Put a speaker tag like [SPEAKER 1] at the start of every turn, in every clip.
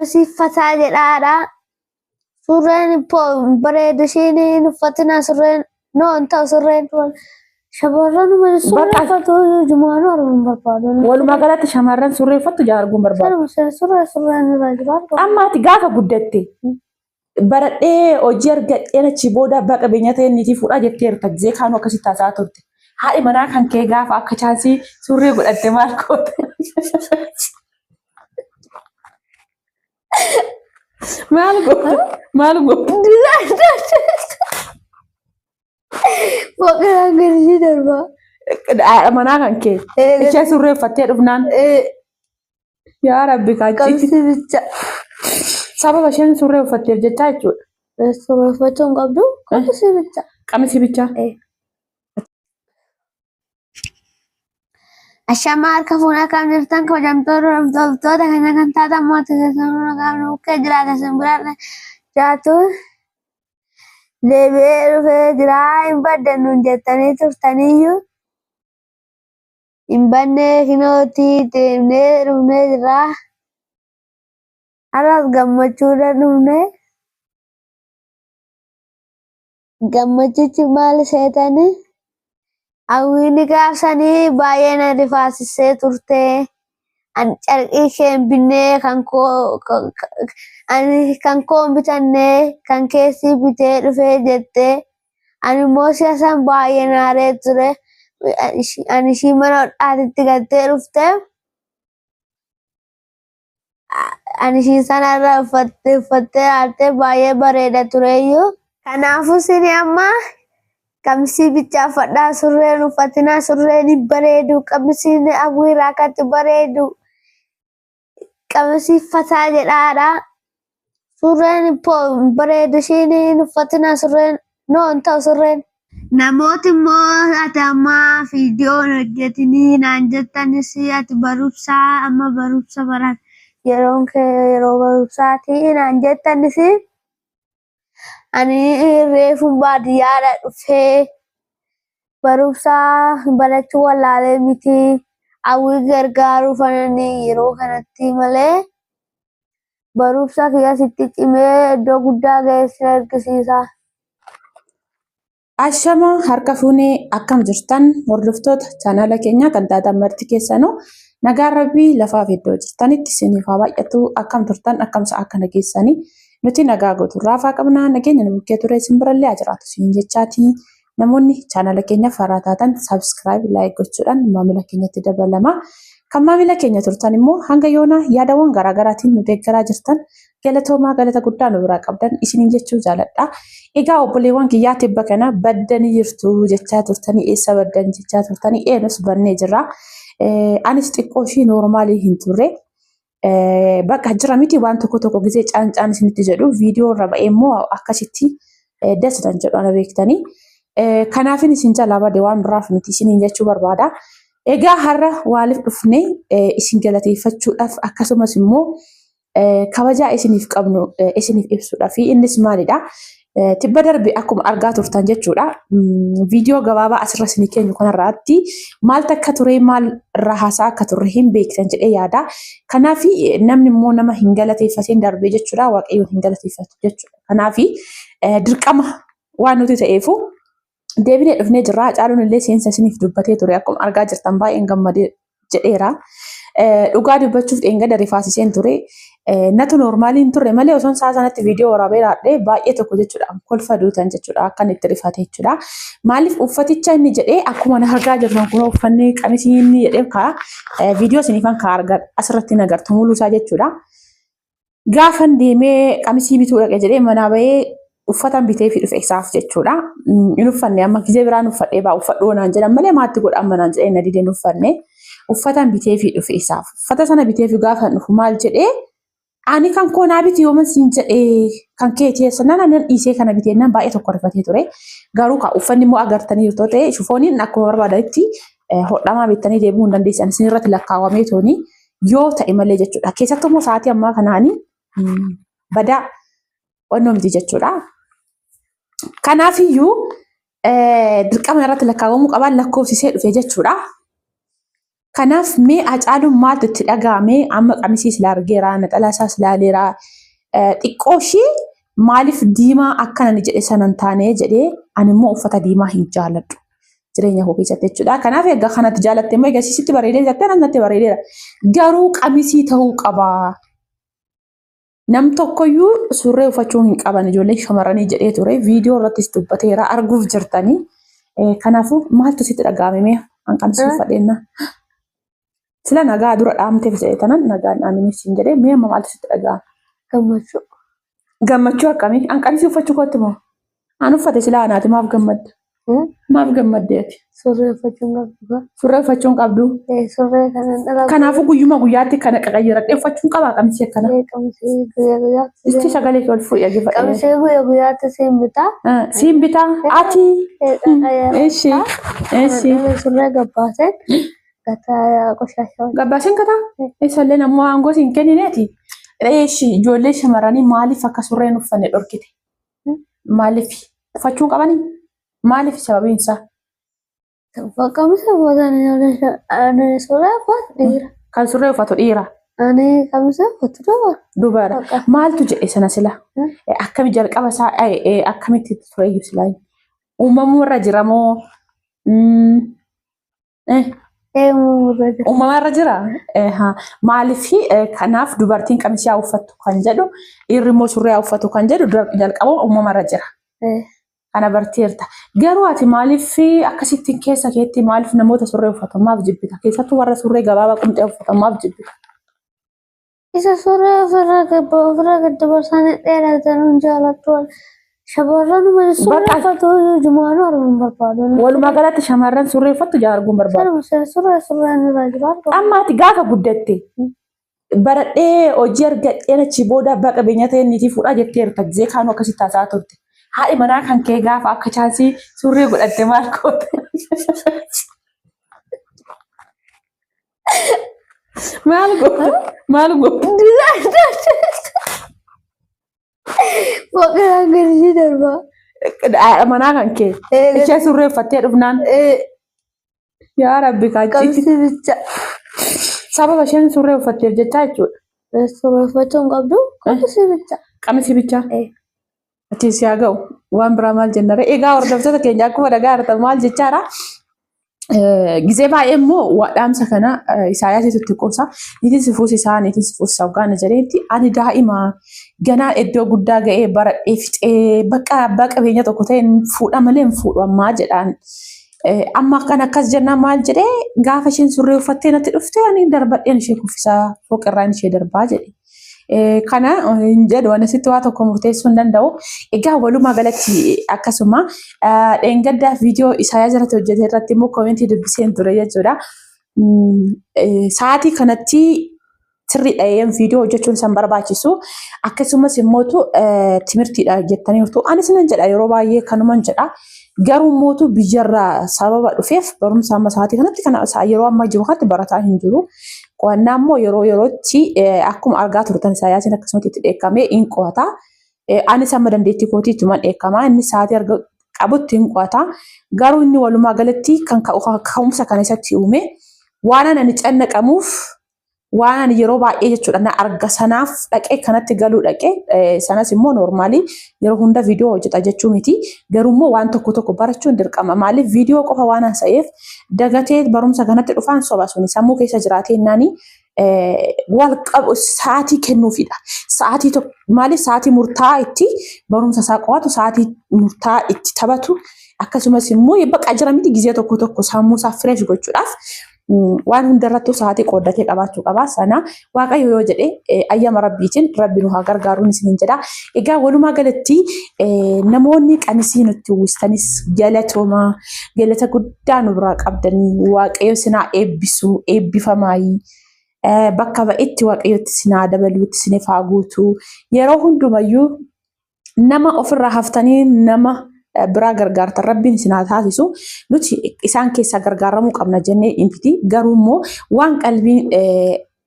[SPEAKER 1] Siiffataa jedhaadha. Surreen bareedu ishiin hin uffatinaa surreen noo hin ta'u surreen shamarran surree
[SPEAKER 2] Bakka-
[SPEAKER 1] uffatu jumaanuu arguu hin barbaadu.
[SPEAKER 2] Walumaa galatti shamarran surree uffattu jaa arguu hin barbaadu.
[SPEAKER 1] Surree surreen irra jiru argamu.
[SPEAKER 2] Amma ati gaafa guddatte baradhee hojii argadheen achi booda abbaa qabeenyaa ta'e niitii fuudhaa jetteerta gisee kaanuu akkasitti haasa'aa turte. Haadhi manaa kan kee gaafa akka chaansii surree godhatte maal goote? Maal goote? Maal goote?
[SPEAKER 1] Fooqiraan gadi darbaa.
[SPEAKER 2] Haadha manaa kan kee. Ishee surree uffattee dhufnaan yaa rabbi kaachi.
[SPEAKER 1] Qabsi bicha.
[SPEAKER 2] Sababa isheen surree uffatteef jechaa jechuudha.
[SPEAKER 1] Surree uffachuu hin qabdu. Qabsi bicha.
[SPEAKER 2] Qamisii bichaa.
[SPEAKER 1] Ashamaa harka fuunee akkam jirtan kabajamtoota hordoftoota keenya kan taatan mootii keessan nagaan bukkee jiraata isin bira jiraatu deebi'ee dhufee jira hin baddan nuun jettanii turtaniyyuu hin badne kinootii deemnee dhufnee jira. Har'as gammachuudhaan dhufne. Gammachichi maal seetani? Hawwiin gaafsanii baay'ee na rifaasisee turte. Ani carqii kee hin binnee kan koo ani kan koo hin bitanne kan keessii bitee dhufee jette. Ani immoo si'a san baay'ee naaree ture. Ani ishii mana hodhaatitti galtee dhufte. Ani ishii sanarra uffattee uffattee ilaalte baay'ee bareeda tureyyuu. Kanaafuu isin amma qamisii bichaa uffadhaa surreen uffatinaa surreen hin bareedu qamisiin hawwiirraa akkatti bareedu qamisii uffataa jedhaadha. Surreen bareedu ishiin hin uffatinaa surreen noo hin ta'u surreen. Namooti immoo ati amma viidiyoo hin hojjetinii naan jettanis ati barumsaa amma barumsa barat yeroon kee yeroo barumsaati naan jettanis ani reefuun baadiyyaadha dhufee barumsa barachuu wallaalee miti hawwii gargaaruuf ani yeroo kanatti malee barumsa kiyya sitti cimee iddoo guddaa ga'ee sin argisiisa.
[SPEAKER 2] Ashama harka fuunee akkam jirtan hordoftoota chaanaala keenyaa kan taatan marti keessanuu nagaan rabbii lafaaf iddoo jirtanitti isiniif haa baay'atu akkam turtan akkam sa'a akkana geessanii nuti nagaa guutuu raafaa qabnaa nageenya nu bukkee ture isin birallee haa jiraatu isin jechaatii namoonni chaanaala keenyaaf haaraa taatan subscribe like gochuudhaan maamila keenyatti dabalama. Kan maamila keenya turtan immoo hanga yoonaa yaadawwan garaagaraatiin nu deeggaraa jirtan galatoomaa galata guddaa nu biraa qabdan isiniin jechuu jaaladha. Egaa obboleewwan kiyyaa tibba kana baddanii jirtu jechaa turtanii eessa baddan jechaa turtanii eenus bannee jirra. Anis xiqqoo ishii noormaalii hin turre. Bakka jira miti waan tokko tokko gisee caancaan isinitti jedhu viidiyoo irra ba'ee immoo akkasitti dasitan jedhu ana beektanii. Kanaafin isin jalaa bade waan biraaf miti isiniin jechuu barbaada. Egaa har'a waaliif dhufne isin galateeffachuudhaaf akkasumas immoo kabajaa isiniif qabnu isiniif ibsuudhaaf innis maalidha? Tibba darbe akkuma argaa turtan jechuudha. Viidiyoo gabaabaa asirra isinii keenyu kanarraatti maal takka ture maal irraa haasaa akka turre hin beektan jedhee yaada. Kanaaf namni immoo nama hin galateeffatiin darbee jechuudha. Waaqayyoon hin galateeffatu jechuudha. Kanaaf dirqama waan nuti ta'eefu deebinee dhufnee jirra. Hacaaluun illee seensa isiniif dubbatee ture. Akkuma argaa jirtan baay'een gammadee jedheera. Dhugaa dubbachuuf dheengadda rifaasiseen ture. Natu noormaalii hin turre malee osoon sa'a sanatti viidiyoo waraabee raadhee baay'ee tokko jechuudha. Kolfa duutan jechuudha. Akkan itti rifate jechuudha. Maaliif uffaticha inni jedhee akkuma na argaa jirtan kun uffanni qamisii inni jedhee kaa viidiyoo isiniifan kaa argaa asirratti hin agartu muluu isaa jechuudha. Gaafan deemee qamisii bituu dhaqe jedhee manaa bahee uffatan bitee fi dhufe isaaf jechuudha. Hin uffanne amma gizee biraan uffadhee baa uffadhuu naan jedhan malee maatti godha amma naan jedhee na didee hin uffanne. Uffatan bitee fi dhufe isaaf. Uffata sana bitee fi gaafa dhufu maal jedhee ani kan koo naa biti yooman siin jedhee kan keetii eessa naan nan dhiisee kana bitee naan baay'ee tokko rifatee ture. Garuu kaa uffanni immoo agartanii jirtoo ta'e shufooniin akkuma barbaadanitti hodhamaa bittanii deebi'uu hin dandeessan isin irratti lakkaawamee tooni. yoo ta'e malee jechuudha. Keessattuu immoo sa'aatii ammaa kanaanii badaa onnoo miti jechuudha. Kanaafiyyuu dirqama irratti lakkaawamuu qabaan lakkoofsisee dhufe jechuudha. Kanaaf mee Hacaaluun maaltu itti dhaga'ame amma qamisii sila argeera naxalaa isaas ilaaleera xiqqoo ishii maaliif diimaa akkana ni jedhe sana hin taane jedhee ani immoo uffata diimaa hin jaaladhu jireenya koo keessatti jechuudha. Kanaaf egaa kanatti jaalatte immoo egaa sitti bareedee jettee anas natti bareedeera. Garuu qamisii ta'uu qaba. Nam tokkoyyuu surree uffachuu hin qaban ijoolleen shamarranii jedhee ture. Viidiyoo irrattis dubbateera arguuf jirtanii. Kanaafuu maaltu sitti dhaga'ame mee an qamisii uffadheenna. Sila nagaa dura dhaamteef jedhee tanan nagaan dhaaminiif siin jedhee mee amma maaltu sitti dhaga'ame?
[SPEAKER 1] Gammachuu.
[SPEAKER 2] Gammachuu akkamii? An qamisii uffachuu kootti moo? An uffate silaa anaati maaf gammadda? Maaf gammadde ati?
[SPEAKER 1] Surree uffachuu hin qabdu.
[SPEAKER 2] Surree uffachuu hin qabdu.
[SPEAKER 1] Surree kana dhala.
[SPEAKER 2] Kanaafuu guyyuma guyyaatti kana qaqayyaradhee uffachuu hin qabaa qamisii akkana.
[SPEAKER 1] Qamisii guyyaa guyyaatti.
[SPEAKER 2] Isti sagalee kee ol fuudhi dhaggeeffadhe.
[SPEAKER 1] Qamisii guyyaa guyyaatti siin bitaa.
[SPEAKER 2] Siin bitaa ati. Ishi. Ishi.
[SPEAKER 1] Surree gabbaaseen gataa qoshaashaa.
[SPEAKER 2] Gabbaaseen kataa? Isallee nammoo aangoo siin kennineeti. Ishi ijoollee shamarranii maaliif akka surree hin uffanne dhorkite? Maaliif? Uffachuu hin qabanii? Maaliif sababiin isaa?
[SPEAKER 1] Qamisa uffatan ani surree uffatu dhiira.
[SPEAKER 2] Kan surree uffatu dhiira.
[SPEAKER 1] Ani qamisa uffatu dubara.
[SPEAKER 2] Dubara. Maaltu jedhe sana sila? Akkami jalqaba isaa akkamitti tureyyuu sila? Uumamuu irra jira moo?
[SPEAKER 1] Uumama irra jira.
[SPEAKER 2] Uumama irra jira? Maaliif kanaaf dubartiin qamisii haa uffattu kan jedhu dhiirri immoo surree haa uffatu kan jedhu jalqaba uumama irra jira. Kana barteerta. Garuu ati maaliif akkasittiin keessa keetti maaliif namoota surree uffatan maaf jibbita? Keessattuu warra surree gabaabaa qumxee uffatan maaf jibbita?
[SPEAKER 1] Isa surree ofirraa gabba ofirraa gad dabarsanii dheeratan hin jaaladhu. Shamarran surree uffatu jumaanuu arguu hin barbaadu.
[SPEAKER 2] Walumaa galatti shamarran surree uffattu jaa arguu hin barbaadu.
[SPEAKER 1] Surree surreen irra jira.
[SPEAKER 2] Amma ati gaafa guddatte baradhee hojii argadheen achi booda abbaa qabeenyaa ta'e niitii fuudhaa jetteerta gizee kaanuu akkasitti haasa'aa turte. Haadhi manaa kan kee gaafa akka chaansii surree godhatte maal goota? Maal goota? Maal goota?
[SPEAKER 1] Boqonnaan gadi darbaa.
[SPEAKER 2] Haadha manaa kan kee ishee surree uffattee dhufnaan yaa rabbi kaachi.
[SPEAKER 1] Qabsi bicha.
[SPEAKER 2] Sababa isheen surree uffatteef jechaa jechuudha.
[SPEAKER 1] Surree uffachuu hin qabdu. Qabsi bicha.
[SPEAKER 2] Qamisii bichaa. Achiin si haa ga'u. Waan biraa maal jennare? Egaa hordoftoota keenya akkuma dhagaa jirtan maal jechaadha? Gizee baay'ee immoo dhaamsa kana Isaayaasitu itti qoosa. Niitiin si fuusisaa, niitiin si fuusisaa hoggaana jedheetti ani daa'ima ganaa iddoo guddaa ga'ee baradhee fixee bakka abbaa qabeenya tokko ta'e fuudha malee hin fuudhu ammaa jedhaan. Amma kan akkas jennaan maal jedhee gaafa isheen surree uffattee natti dhufte ani darbadheen ishee kuffisaa fooqirraan ishee darbaa jedhe. Kana hin jedhu ani sitti waa tokko murteessuu hin danda'u. Egaa walumaa galatti akkasuma dheengaddaa viidiyoo Isaayaas irratti hojjete irratti immoo koomentii dubbiseen ture jechuudha. Sa'aatii kanatti sirriidha eeyyam viidiyoo hojjechuun isaan barbaachisu. Akkasumas immootu timirtiidha jettaniirtu. Anis nan jedha yeroo baay'ee kanuman jedha. Garuu immootu biyyarraa sababa dhufeef barumsa amma sa'aatii kanatti kana yeroo amma jiru kanatti barataa hin jiru. Qo'annaa immoo yeroo yerootti akkuma argaa turtan Isaayaasiin akkasumatti itti dheekkamee in qo'ata. Anis amma dandeettii kootii ittuman dheekkama. Inni sa'aatii arga qabutti hin qo'ata. Garuu inni walumaa galatti kan ka'umsa kana isatti uume waan ani cannaqamuuf waan ani yeroo baay'ee jechuudha na arga sanaaf dhaqee kanatti galuu dhaqee sanas immoo noormaalii yeroo hunda viidiyoo hojjeta jechuu miti garuu immoo waan tokko tokko barachuun dirqama maaliif viidiyoo qofa waan haasa'eef dagatee barumsa kanatti dhufaan soba suni sammuu keessa jiraatee naani wal qabu sa'aatii kennuufidha. Sa'aatii tokko maaliif sa'aatii murtaa'aa itti barumsa isaa qo'atu sa'aatii murtaa'aa itti taphatu akkasumas immoo baqa jira miti gizee tokko tokko sammuu isaa fresh gochuudhaaf waan hundarrattuu sa'aatii qooddatee qabaachuu qaba. Sana Waaqayyo yoo jedhe ayyama Rabbiitiin Rabbi nu haa gargaaruun isiniin jedha. Egaa walumaa galatti namoonni qamisii nutti uwwistanis galatoomaa galata guddaa nu biraa qabdanii Waaqayyo isin haa eebbisu eebbifamaayii. Bakka ba'etti Waaqayyotti isin haa dabaluutti isiniif haa guutu. Yeroo hundumayyuu nama ofirraa haftanii nama biraa gargaartan rabbiin isin haa taasisu. Nuti isaan keessaa gargaaramuu qabna jennee miti. Garuu immoo waan qalbiin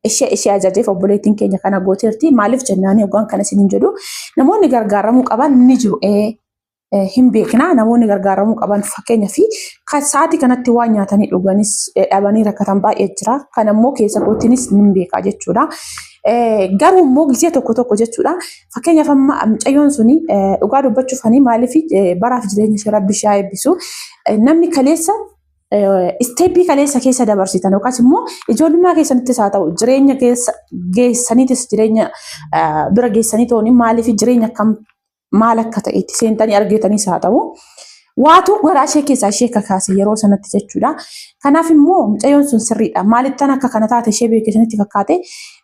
[SPEAKER 2] ishee ishee ajajeef obboleettiin keenya kana gooteerti. Maaliif jennaanii hoggaan kana isin hin jedhu. Namoonni gargaaramuu qaban ni jiru. Hin beekna namoonni gargaaramuu qaban fakkeenya fi sa'aatii kanatti waan nyaatanii dhuganis dhabanii rakkatan baay'ee jira. Kan ammoo keessa kootiinis nin beeka jechuudha. Garuu immoo gisee tokko tokko jechuudha. Fakkeenyaaf amma mucayyoon suni dhugaa dubbachuuf ani maaliif baraaf jireenya ishee rabbi ishee haa eebbisu. Namni kaleessa isteeppii kaleessa keessa dabarsitan yookaas immoo ijoollummaa keessanittis haa ta'u jireenya keessa geessaniitis jireenya bira geessanii ta'uun maaliif jireenya akkam maal akka ta'e itti seentanii argitanis haa ta'u. Waatu garaa ishee keessaa ishee kakaase yeroo sanatti jechuudha. Kanaaf immoo mucayyoon sun sirriidha. Maalittan akka kana taate ishee beeke isinitti fakkaate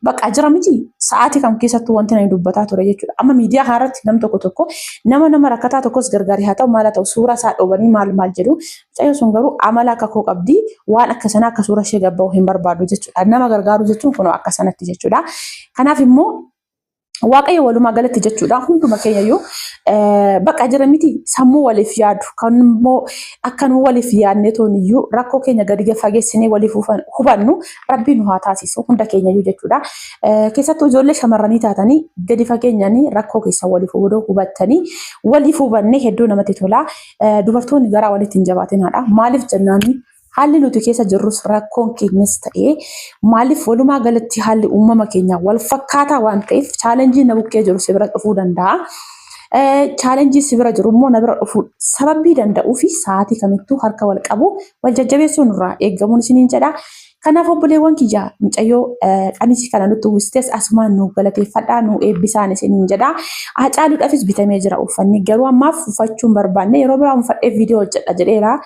[SPEAKER 2] bakka jira miti sa'aatii kam keessattuu wanti namni dubbataa ture jechuudha. Amma miidiyaa kanarratti nam tokko tokko nama nama rakkataa tokkos gargaaree haa ta'u maal haa ta'u suuraa isaa dhoobanii maal maal jedhu. Mucayyoon sun garuu amala akka koo qabdi waan akka sanaa akka suura ishee gabba'u hin barbaadu jechuudha. Nama gargaaruu jechuun kunoo akka sanatti jechuudha. Kanaaf immoo Waaqayyo walumaa galatti jechuudha hunduma keenyayyuu bakka jira miti sammuu waliif yaadu kan immoo akka nu waliif yaadne tooniyyuu rakkoo keenya gadi fageessinee waliif hubannu rabbii nu haa taasisu hunda keenyayyuu jechuudha. Keessattuu ijoollee shamarranii taatanii gadi fageenyaan rakkoo keessa waliif hubattanii waliif hubannee hedduu namatti tola. Dubartoonni garaa walitti hin jabaatinaadha. Maaliif jennaani Haalli nuti keessa jirrus rakkoon keenyas ta'ee maaliif walumaa galatti haalli uumama keenyaa wal fakkaataa waan ta'eef chaalenjiin na bukkee jiru si bira dhufuu danda'a. Chaalenjii si bira jiru immoo na bira dhufuu sababii danda'uu fi sa'aatii kamittuu harka wal qabu wal jajjabeessuu nurraa eeggamuun isiniin jedha. Kanaaf obboleewwan kiyya mucayyoo qamisii kana nutti uwwistes asumaan nu galateeffadhaa nu eebbisaan isiniin jedha. Hacaaluudhaafis bitamee jira uffanni garuu ammaaf uffachuu hin barbaanne yeroo biraa uffadhee viidiyoo hojjedha jedheera.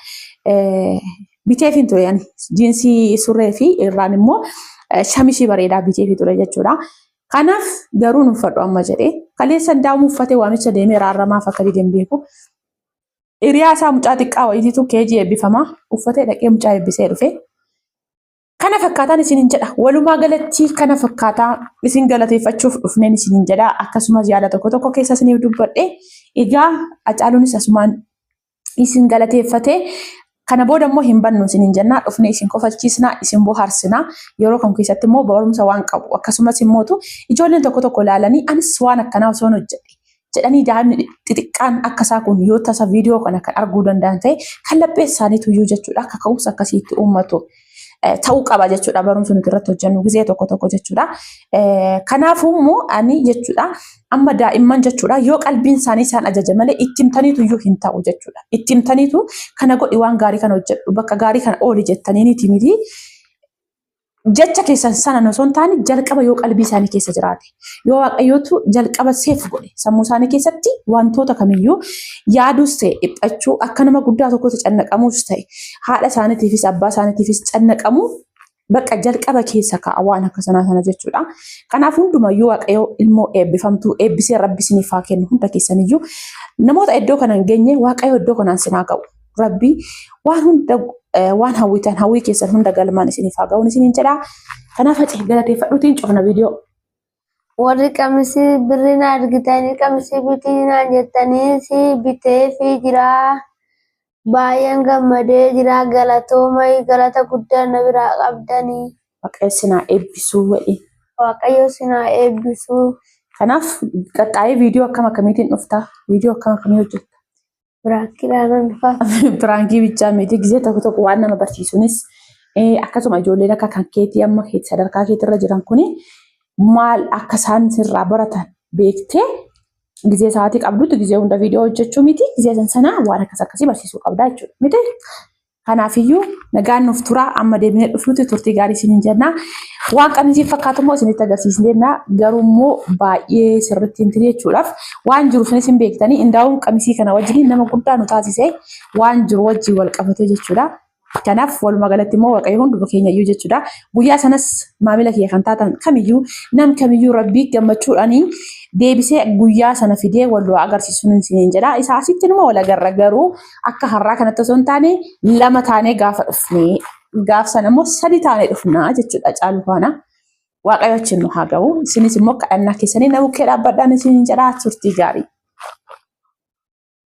[SPEAKER 2] Biteefin ture ani jiinsii surree fi irraan immoo shamishii bareedaa biteefi ture jechuudha. Kanaaf garuu hin uffadhu amma jedhee kaleessa daa'uma uffatee waamicha deemee raarramaaf akka dide hin beeku. Hiriyaa isaa mucaa xiqqaa wayiititu keejii eebbifamaa uffatee dhaqee mucaa eebbisee dhufe. Kana fakkaataan isinin jedha. Walumaa galatti kana fakkaataa isin galateeffachuuf dhufneen isinin jedha. Akkasumas yaada tokko tokko keessa isiniif dubbadhe. Egaa Hacaaluunis asumaan isin galateeffatee kana booda immoo hin bannu isinin jenna. Dhufnee isin kofalchiisna, isin bohaarsina. Yeroo kam keessatti immoo barumsa waan qabu. Akkasumas immootu ijoolleen tokko tokko ilaalanii anis waan akkanaa osoo hin hojjedhe jedhanii daa'imni xixiqqaan akka isaa kun yoo tasa viidiyoo kana kan arguu danda'an ta'e kan laphee isaaniitu iyyuu jechuudha kaka'umsa akkasiitti uummatu ta'uu qaba jechuudha barumsi nuti irratti hojjennu gizee tokko tokko jechuudha. Kanaafuu immoo ani jechuudha amma daa'imman jechuudha yoo qalbiin isaanii isaan ajaja malee itti himtaniitu iyyuu hin ta'u jechuudha. Itti himtaniitu kana godhi waan gaarii kana hojjedhu bakka gaarii kana ooli jettaniiniti miti. Jecha keessan sana osoo hin taane jalqaba yoo qalbii isaanii keessa jiraate yoo waaqayyootu jalqaba seef godhe sammuu isaanii keessatti wantoota kamiyyuu yaaduus ta'e dhiphachuu akka nama guddaa tokkotti cannaqamuus ta'e haadha isaaniitiifis abbaa isaaniitiifis cannaqamuu bakka jalqaba keessa kaa'a waan akka sanaa sana jechuudha. Kanaaf hundumayyuu waaqayyo ilmoo eebbifamtuu eebbisee rabbi isiniif haa kennu hunda keessaniyyuu namoota iddoo kana hin geenye waaqayyo iddoo kanaan isin haa ga'u. Rabbi waan hunda waan hawwitan hawwii keessan hunda galmaan isiniif haa ga'uun isiniin jedha. Kanaaf hacee galateeffadhuutiin cufna viidiyoo.
[SPEAKER 1] Warri qamisii birrii na argitanii qamisii bitii naan jettanii si biteefii jira. Baay'een gammadee jira. Galatooma galata guddaa na biraa qabdanii.
[SPEAKER 2] Waaqayyo isin haa eebbisuu jedhi.
[SPEAKER 1] Waaqayyo isin haa eebbisuu.
[SPEAKER 2] Kanaaf qaxxaayee viidiyoo akkam akkamiitiin dhufta? Viidiyoo akkam akkamii hojjetta?
[SPEAKER 1] Biraankiidhaan dhufa.
[SPEAKER 2] Piraankii bichaa miti gisee tokko tokko waan nama barsiisuunis akkasuma ijoolleen akka kan keetii amma sadarkaa keetirra jiran kuni maal akka isaan sirraa baratan beektee gisee sa'aatii qabdutti gisee hunda viidiyoo hojjechuu miti gisee san sanaa waan akkas akkasii barsiisuu qabdaa jechuudha miti. Kanaafiyyuu nagaan nuuf turaa amma deebinee dhufnutti turtii gaarii isiniin jenna. Waan qamisiin fakkaatu immoo isinitti agarsiisneerra garuu immoo baay'ee sirriitti hin jechuudhaaf waan jiru isinis hin beektanii indaa'uun qamisii kana wajjin nama guddaa nu taasise waan jiru wajjin wal qabate jechuudha. Kanaaf walumaa galatti immoo Waaqayyo hunduma keenya iyyuu jechuudha. Guyyaa sanas maamila kiyya kan taatan kamiyyuu nam kamiyyuu rabbii gammachuudhaanii deebisee guyyaa sana fidee wal nu agarsiisuun isiniin jedha. Isa asitti numa wal agarra garuu akka har'aa kanatti osoo hin taane lama taanee gaafa dhufne gaaf sana immoo sadi taanee dhufna jechuudha caalu faana. Waaqayyo achiin nu haa ga'u. Isinis immoo kadhannaa keessanii na bukkee dhaabbadhaan isiniin jedha turtii gaarii.